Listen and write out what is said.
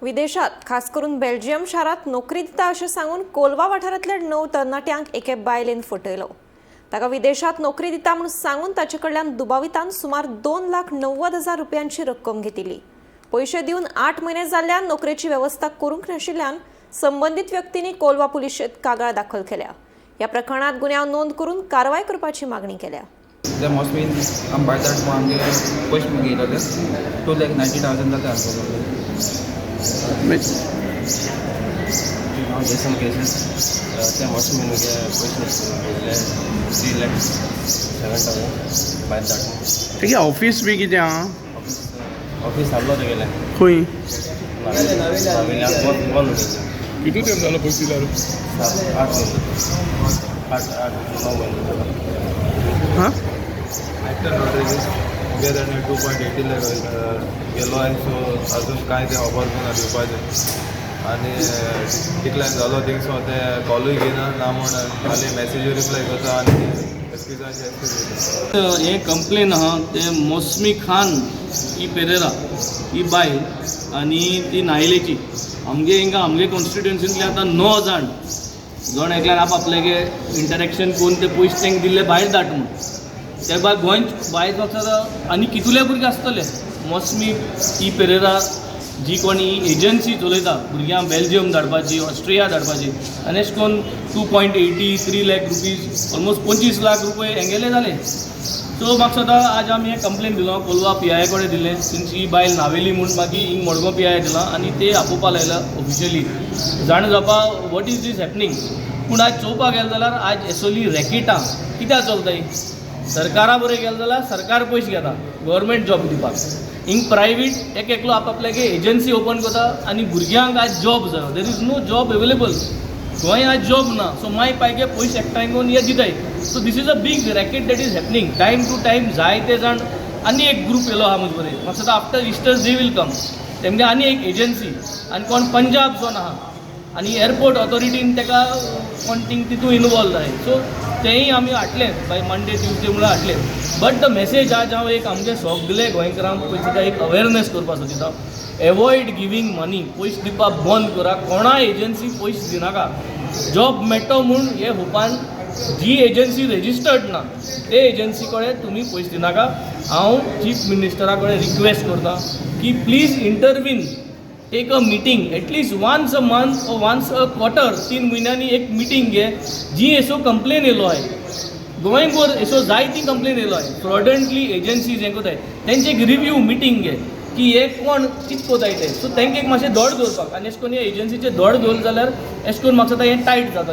विदेशात खास करून बेल्जियम शारात नोकरी दिता अशें सांगून कोलवा वाठारांतल्या 9 तरणाट्यांक एके बायलेन फटयलो. ताका विदेशात नोकरी दिता म्हूण सांगून ताचे कडल्यान दुबावितान सुमार 2,90,000 रुपयांची रक्कम घेतिल्ली. पयशे दिवन 8 म्हयने जाल्ल्यान नोकरेची वेवस्था करूंक नाशिल्ल्यान संबंदीत व्यक्तींनी कोलवा पुलिशेंत कागाळ दाखल केल्या. ह्या प्रकरणात गुन्यांव नोंद करून कारवाय करपाची मागणी केल्या. ते मोस्टली आम भायर धाड आमगे पयशे मागयले 2,90,000 जाता. हांव जेसन केसीस. ते मोसमी मुगे पयशे घेयल्ले 3,07,000 भायर धाडून. तुगे ऑफिस बी कितें आहा? ऑफीस, ऑफीस आहलो तेगेलें. खंय? नावेल्या बंद बंद उडयलें. कितू तेंप जालो पयशे दिल्यार? 7 8 म्हयने, 8 8 9 म्हयने जालो. हां. एक्टर रॉड्रिगीस मुगे ताणें 2.80 लॅक गेलो आनी सो अजून कांय तें खबर ना दिवपाचें आनी डिक्लायन जालो थिंग, सो ते कॉलूय घेयना ना म्हूण खाली मॅसेजूय रिप्लाय करता आनी एक्सक्युजाचे एक्सक्यूज दिता. हे कंप्लेन आहा ते मोसमी खान ही पेरेरा ही बायल आनी ती नायलेची. आमगे हिंगा आमगे कॉन्स्टिट्युएन्सींतले आतां 9 जाण जण एकल्यान आप आपल्यागे इंटरेक्शन करून ते पयशे तांकां दिल्ले भायर धाड म्हूण. ते भायर गोंय भायर वचत आनी कितले भुरगे आसतले. मोसमी ई पेरेरा जी कोण ही एजन्सी चलयता भुरग्यांक बेल्जियम धाडपाची, ऑस्ट्रिया धाडपाची आनी अशें करून 2.83 lakh rupees, almost 25 lakh रुपये हेंगेले जाले. सो म्हाका दिसता आज आमी हें कंप्लेन दिलो, कोलवा पी I कडेन दिलें. सिन्स ही बायल नावेली म्हूण मागीर हिंग मडगांव पी I दिलां आनी ते आपोवपा लायला ऑफिशियली जाणा जावपा what is these happening. पूण आज चोवपाक गेलें जाल्यार आज एसोली रॅकेटां कित्याक चलताय? सरकारा बरें गेलें जाल्यार सरकार पयशे घेता गव्हर्मेंट जॉब दिवपाक. हिंग प्रायवेट एक एकलो आप आपल्यागे एजन्सी ओपन करता आनी भुरग्यांक आज जॉब जाय. There is no job available. Goa आज जॉब ना, सो माय पायगे पयशे एकठांय करून हे दिताय. So this is a big racket that is happening time to time. जायते जाण आनी एक ग्रूप येयलो आहा म्हजे बरें. म्हाका दिसता after Easter they will come. तेमगे आनी एक एजन्सी आनी कोण पंजाब जोन आहा आनी एअरपोर्ट ऑथॉरिटीन ताका कोण थिंग तितून इनवॉल्व आहाय. सो तेंय आमी हाडलें, बाय मंडे ट्युजडे म्हणल्यार हाडलें. बट the message आज हांव एक आमगे सगळे गोंयकारांक पयशे एक अवेरनेस करपाक सोदिता, एवॉयड गिवींग मनी. पयशे दिवपाक बंद करा. कोणा एजन्सी पयशे दिनाका. जॉब मेळटो म्हूण हे होपान जी एजन्सी रेजिस्टर्ड ना ते एजन्सी कडेन तुमी पयशे दिनाका. हांव चीफ मिनिस्टरा कडेन रिक्वेस्ट करता की please intervene, take a meeting at least once a month or once a quarter. 3 म्हयन्यांनी एक मिटींग घे. जी असो कंप्लेन येयलो आहे गोंयभर, असो जायती कंप्लेन येयलो आहे, फ्रॉडंटली एजन्सीज हें कोताय, तेंचे एक रिव्यू मिटींग घे की हे कोण कितें कोताय ते. सो तांकां एक मातशें धड दवरपाक आनी अशें करून हे एजन्सीचे धड दवरलें जाल्यार अशें करून म्हाका दिसता हें टायट जाता.